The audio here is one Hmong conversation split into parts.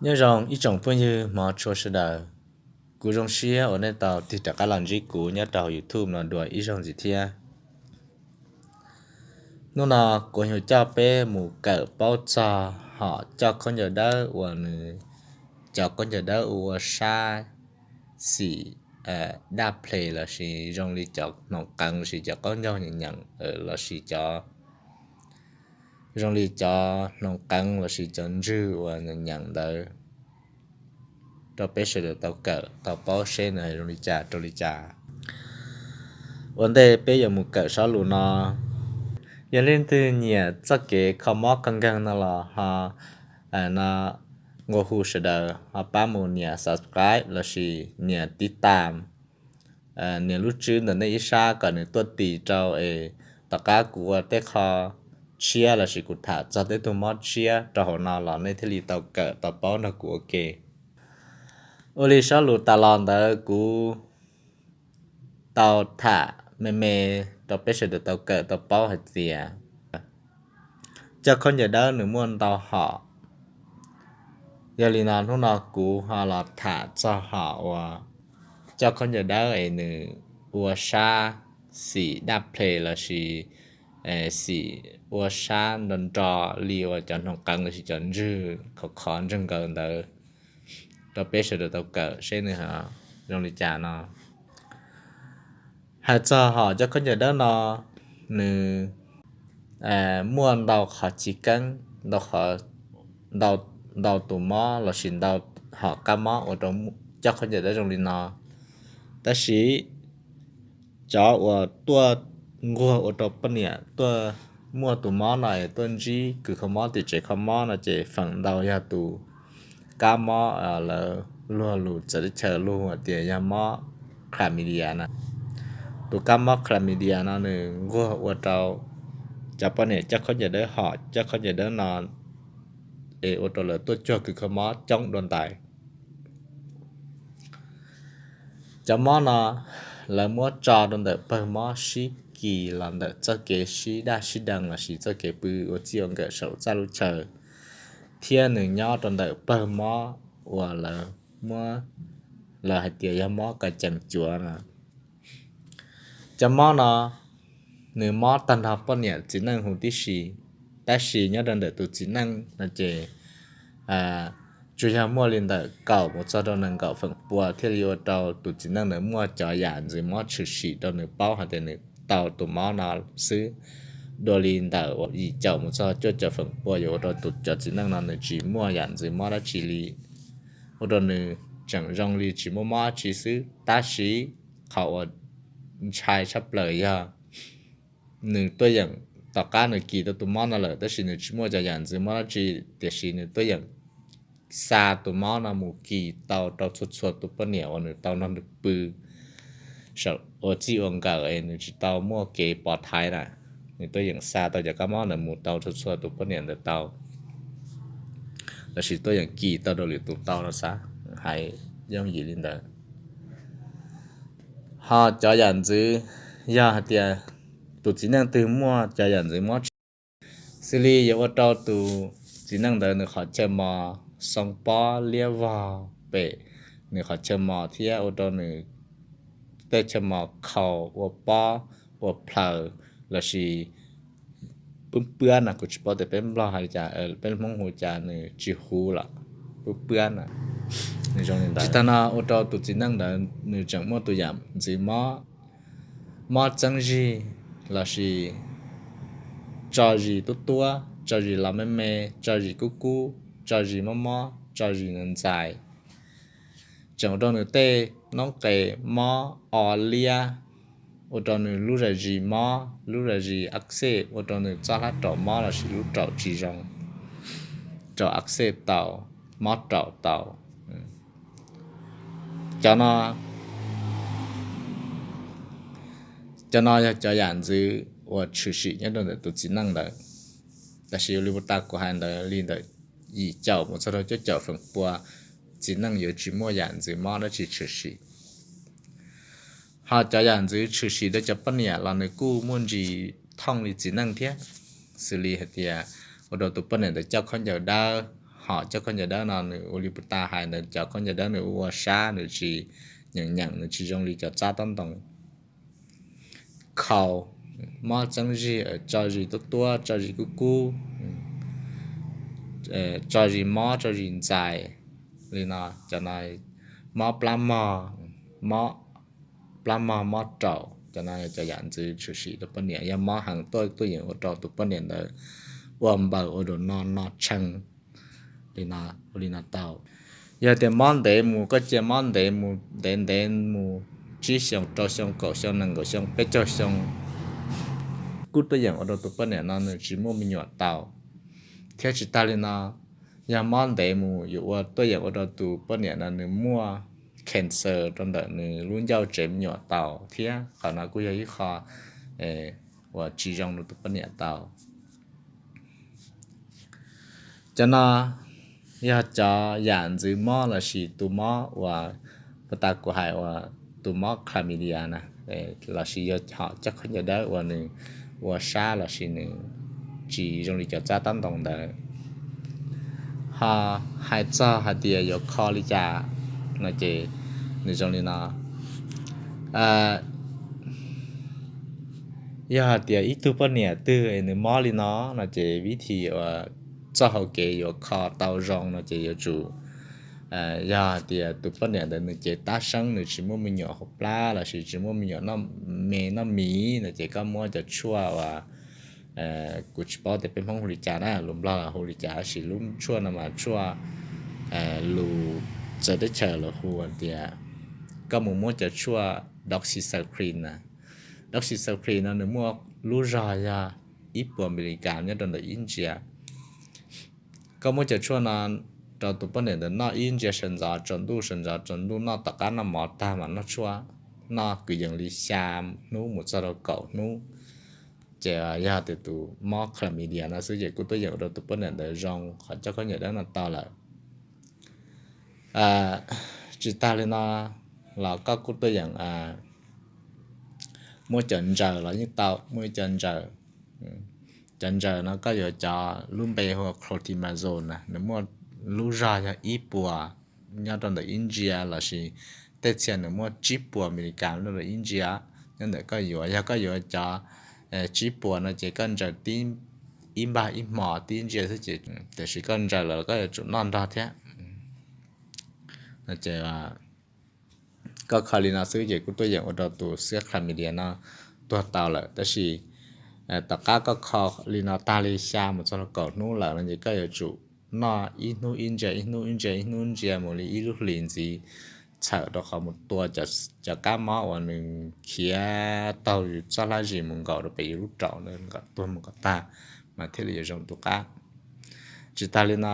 Nyob zoo ib tsoom phooj ywg hmov tshua sawv daws. Kuv zoo siab uas nej tau tig rov qab los ntsib kuv nyob rau hauv YouTube no dua ib zaug ntxiv thiab. Hnub no kuv yuav coj peb mus kawm paub txog hom coj khaub ncaws dawb uas nws, cov khaub ncaws dawb ua sab xim daj ple lossis zoo li cov hnoos qeev lossis cov qaub ncaug nyeem nyeem lossis cov zoo li cov hnoos qeev lossis cov ntswg uas nyeem nyeem ntawd rau peb sawv daws tau kawm tau paub seb nws zoo li cas rau li cas. Ua ntej peb yuav mus kawm sob lus no, yog leej twg nyiam txoj kev kho mob kho nkeeg no los ho no nqua hu sawv daws ho pab mus nias subscribe lossis nias tiv tam, nias lub tswb ntawm nej ib sab kom nws tuaj tis rau es tom qab kuv ua tej qho tshiab lossis kuv tham txog tej tug mob tshiab rau hauv no los nej thiaj li tau kawm tau paub nrog kuv ua ke. Ua li sob lus tas los ntawd kuv tau tham me me rau peb sawv daws tau kawm tau paub hais tias coj khaub ncaws dawb nws muaj ntau hom. Yog li no hnub no kuv ho los tham txog hom uas coj khaub ncaws dawb es nws ua sab xim daj ple lossis xim ua sab nro nro li uas cov hnoos qeev lossis cov ntswg khov khov ntswg nkaws ntawd rau peb sawv daws tau kawm seb nws zoo li cas no. Hais txog hom coj khaub ncaws dawb no, nws muaj ntau qhov chiv keeb, ntau tus mob lossis ntau hom kab mob ua rau coj khaub ncaws dawb zoo li no. Tab sis cov uas tuaj nquag ua rau poj niam tuaj muaj tus mob no es tuaj ntsib kws kho mob tim tsev kho mob no ces feem ntau yog tus kab mob lawv luag lus txawv teb chaws luag hais tias yog mob chlamydia na. Tus kab mob chlamydia no nws nquag ua rau cov poj niam coj khaub ncaws dawb hom coj khaub ncaws dawb no es ua rau lawv tuaj cuag kws kho mob coob dua ntais. Cov mob no lawv muab tso rau ntawm pawg mob sib kis los ntawm txoj kev sib daj sib deev lossis txoj kev pw ua txij ua nkawm saum txaj lub chaw, thiab nws nyob rau ntawm pawg mob uas lawv muab, lawv hais tias yog mob kas cees cuav no. Cov mob no nws mob tag nrho poj niam txiv neej huv tib si, tab sis nyob rau ntawm tus txiv neej no ces tsuas yog muaj li ntawm kaum mus txog rau nees nkaum feem pua thiaj li ua rau tus txiv neej ntawd muaj cov yam ntxwv mob tshwm sim rau nws paub hais tias nws tau tus mob no xwb. Dua li ntawm yim caum mus txog cuaj caum feem pua yuav ua rau tus cov txiv neej no nws tsis muaj yam ntxwv mob dab tsi li, ua rau nws tseem zoo li tsis muaj mob dab tsi xwb. Tab sis qhov uas ntshai tshaj plaws yog nws tuaj yeem, tom qab nws kis tau tus mob no lawm tab sis nws tsis muaj cov yam ntxwv mob dab tsi, tiam sis nws tuaj yeem xa tus mob no mus kis tau rau txhua txhua tus poj niam uas nws tau nrog nws pw ua txij ua nkawm es nws tsis tau muaj kev pov thaiv na. Nws tuaj yeem xa tau cov kab mob ntawd mus tau txhua txhua tus poj niam ntawd tau, lossis tuaj yeem kis tau rau lwm tus tau no xav hais yooj yim li ntawd. Ho cov yam ntxwv, yog hais tias tus txiv neej twg muaj cov yam ntxwv mob tshwm, xws li yuav ua rau tus txiv neej ntawd nws qhov chaw mos xoo pob liab vog pem nws qhov chaw mos thiab ua rau nws tej chaw mos khaus ua pob ua plhaws lossis pwb pwab na, kuv tsis paub tias peb Nplog hais li cas, peb Hmoob hu cas nws tsis huv los pwb pwab na. Tsis tas no ua rau tus txiv neej ntawd nws tseem muaj tus yam ntxwv mob, mob txeeb zig lossis tso zis tuab tuab, tso zis los me me, tso zis kub kub, tso zis mob mob, tso zis ntxais, tseem ua rau nws tej noob qes mob o liab, ua rau nws lub zais zis mob, lub zais zis ab xej, ua rau nws txoj hlab raum mob lossis lub raum tsis zoo, raum ab xej tau, mob raum tau. Cov no, cov no yog cov yam ntxwv uas tshwm sim nyob rau ntawm tus txiv neej ntawd. Tab sis ua li puag ta kuv hais ntawd li ntawm yim caum mus txog rau cuaj caum feem pua txiv neej yuav tsis muaj yam ntxwv mob dab tsi tshwm sim. Ho cov yam ntxwv tshwm sim rau cov poj niam los nws kuj muaj ntsis thooj li txiv neej thiab, xws li hais tias ua rau tus poj niam ntawd coj khaub ncaws dawb, hom cov khaub ncaws dawb no nws ua li puag ta hais ntawd, cov khaub ncaws dawb nws ua sab, nws tsis nyeem nyeem, nws tsis zoo li cov txab tob ntoo. Khau, mob txeeb zig, tso zis tuab tuab, tso zis kub kub, tso zis mob, tso zis ntxais li no. Cov no mob plab mog, mob plab mog, mob raum, cov no cov yam ntxwv tshwm sim rau poj niam. Yog mob heev tuaj, tuaj yeem ua rau tus poj niam ntawd ua npaws, ua dua no no tshee li no, ua li no tau. Yog tias mob ntev mus, koj cia mob ntev mus, ntev ntev mus, tsib xyoo, rau xyoo, kaum xyoo, nees nkaum xyoo, peb caug xyoo, kuj tuaj yeem ua rau tus poj niam no nws tsis muaj me nyuam tau. Thiab tsis tag li no, yog mob ntev mus yuav ua tuaj yeem ua rau tus poj niam no nws muaj cancer rau ntawm nws lub ncauj tsev me nyuam tau thiab. Qhov no kuj yog ib qho uas tsis zoo rau tus poj niam tau. Cov no yog cov yam ntxwv mob lossis tus mob uas puag ta kuv hais uas tus mob chlamydia na, lossis yog hom coj khaub ncaws dawb uas nws ua sab lossis nws tsis zoo li cov txab tob ntoo ntawd. Ho hais txog hais tias yuav kho li cas no ces nws zoo li no. Yog hais tias ib tug poj niam twg es nws mob li no no ces vib thim uas txoj hau kev yuav kho tau zoo no ces yuav tsum, yog hais tias tus poj niam ntawd nws cev tab seeb, nws tsis muaj me nyuam hauv plab lossis tsis muaj me nyuam noj me noj mis no ces koj muab cov tshuaj uas, kuv tsis paub tias peb Hmoob hu li cas na, lus Nplog los hu li cas, tab sis lub tshuaj no mas tshuaj, lus txawv teb chaws los hu tias koj mus muab cov tshuaj doxycycline na. Doxycycline no nws muaj lub zog yog ib puas miligram nyob rau ntawm ib ntsia. Koj muab cov tshuaj no rau tus poj niam ntawd noj ib ntsia sawv ntxov tsaus ntuj, sawv ntxov tsaus ntuj, noj tom qab noj mov tag mas noj tshuaj, noj kwv yees li xya hnub mus txog rau kaum hnub. Ces yog tias tus mob chlamydia no xwb ces kuj tuaj yeem ua rau tus poj niam ntawd zoo qhov coj khaub ncaws dawb no tau lawm. Tsis tag li no los koj kuj tuaj yeem muab cov ntsaws los yeej tau, muaj ib co ntsaws. Cov ntsaws no koj yuav cov lub npe hu ua clotrimazole na, nws muaj lub zog yog ib puas nyob rau ntawm ib ntsia lossis tej txhia nws muaj tsib puas miligram nyob rau ib ntsia nyob ntawm koj yuav. Yog koj yuav cov tsib puas no ces koj ntsaws tib, ib npag ib hmo tib ntsia xwb ces, tiam sis koj ntsaws lawm koj yuav tsum noj nrog thiab. Ces koj kho li no xwb ces kuj tuaj yeem ua rau tus xiab chlamydia no tuag tau lawm. Tab sis tom qab koj kho li no tag li xya mus txog kaum hnub lawm no ces koj yuav tsum noj ib hnub ib ntsia, ib hnub ib ntsia, ib hnub ntsia mus li ib lub hlis ntxiv, txhawm rau qhov mus tua cov kab mob uas nws khiav taug yus txoj hlab zis mus nkaum rau pem yus lub raum, kom tuag mus kom tag mas thiaj li yuav zoo tus qab. Tsis tas li no,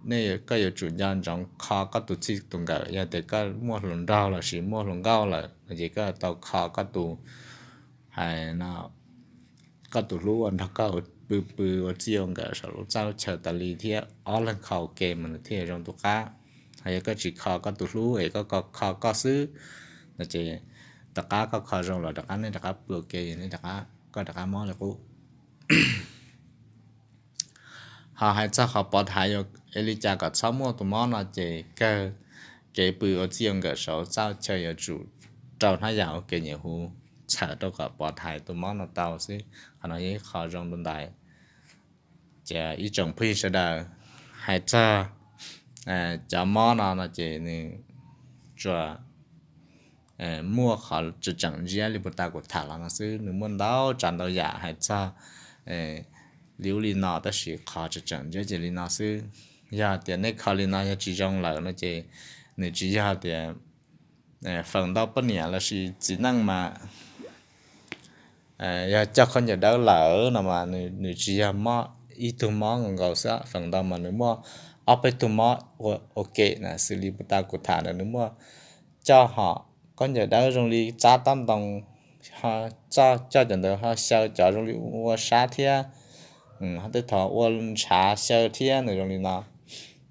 nej, koj yuav tsum nco ntsoov kho koj tus txij tus nkawm. Yog tias koj muaj hluas nraug lossis muaj hluas nkauj lawm no ces koj tau kho koj tus, hais no, koj tus hlub uas nrog koj pw pw ua txij ua nkawm saum lub txaj lub chaw tas li thiab ob leeg kho ua ke mas nws thiaj zoo tus qab. Hos yog koj tsis kho koj tus hlub es koj kho koj xwb no ces tom qab koj kho zoo los rov qab nej rov qab pw ua ke, nej rov qab, koj rov qab mob li qub. Ho hais txog qhov pov thaiv yuav li cas kom txhob muaj tus mob no ces kawg kev pw ua txij ua nkawm saum txaj chaw yuav tsum rau hnab yam ua ke nyuam huv txhawm rau kom pov thaiv tus mob no tau xwb. Qhov no yog ib qho zoo dua ntais. Ces ib tsoom phooj ywg sawv daws, hais txog cov mob no no ces nws tsuas muaj qhov tseem tseem ntsiab li puag ta kuv tham los no xwb. Nws muaj ntau tsav ntau yam hais txog li ub li no, tab sis qhov tseem tseem ntsiab ces li no xwb. Yog tias nej kho li no yog tsis zoo lawm no ces nws tsis yog tias feem ntau poj niam lossis txiv neej mas yog coj khaub ncaws dawb lawm no mas nws tsis yog mob ib tug mob nkaus xwb. Feem ntau mas nws muaj ob peb tug mob ua ke na, xws li puag ta kuv tham ntawd nws muaj coj hom khaub ncaws dawb zoo li txab tob ntoo, coj cov ntawd ho xyaw cov zoo li ua sab thiab, tej thaum ua ntshav xyaw thiab nws zoo li no,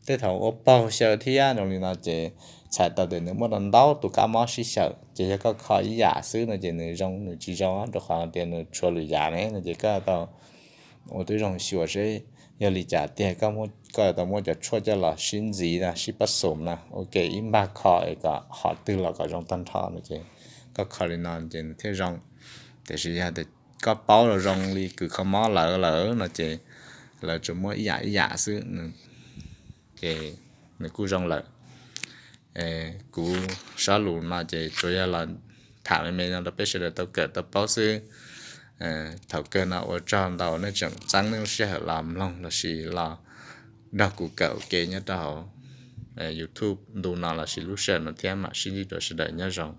tej thaum ua paug xyaw thiab zoo li no ces txhais tau tias nws muaj ntau tus kab mob sib xyaw. Ces yog koj kho ib yam xwb no ces nws zoo, nws tsis zoo rau qhov tias nws tshuav lwm yam ne no ces koj tau ua tib zoo xyuas seb Yog li cas tiag koj tau muab cov tshuaj coj los sib ntxiv na, sib pab xum na, ua ke ib npag kho es kom hom twg los kom zoo tag nrho no ces koj kho li no ces nws thiaj zoo. Tiam sis yog tias koj paub zoo li kws kho mob lawv lawm no ces lawv tsuas muab ib yam ib yam xwb ces nws kuj zoo lawm. Kuv sab lus no ces tsuas yog los tham me me no rau peb sawv daws tau kawm tau paub xwb. Thaum kawg no ua tsaug ntau nej tseem txeeb nej lub sij hawm los mloog lossis los nrog kuv kawm ua ke nyob rau hauv YouTube ntu no lossis lub sij hawm no thiab mam sib ntsib dua sawv daws nyob zoo.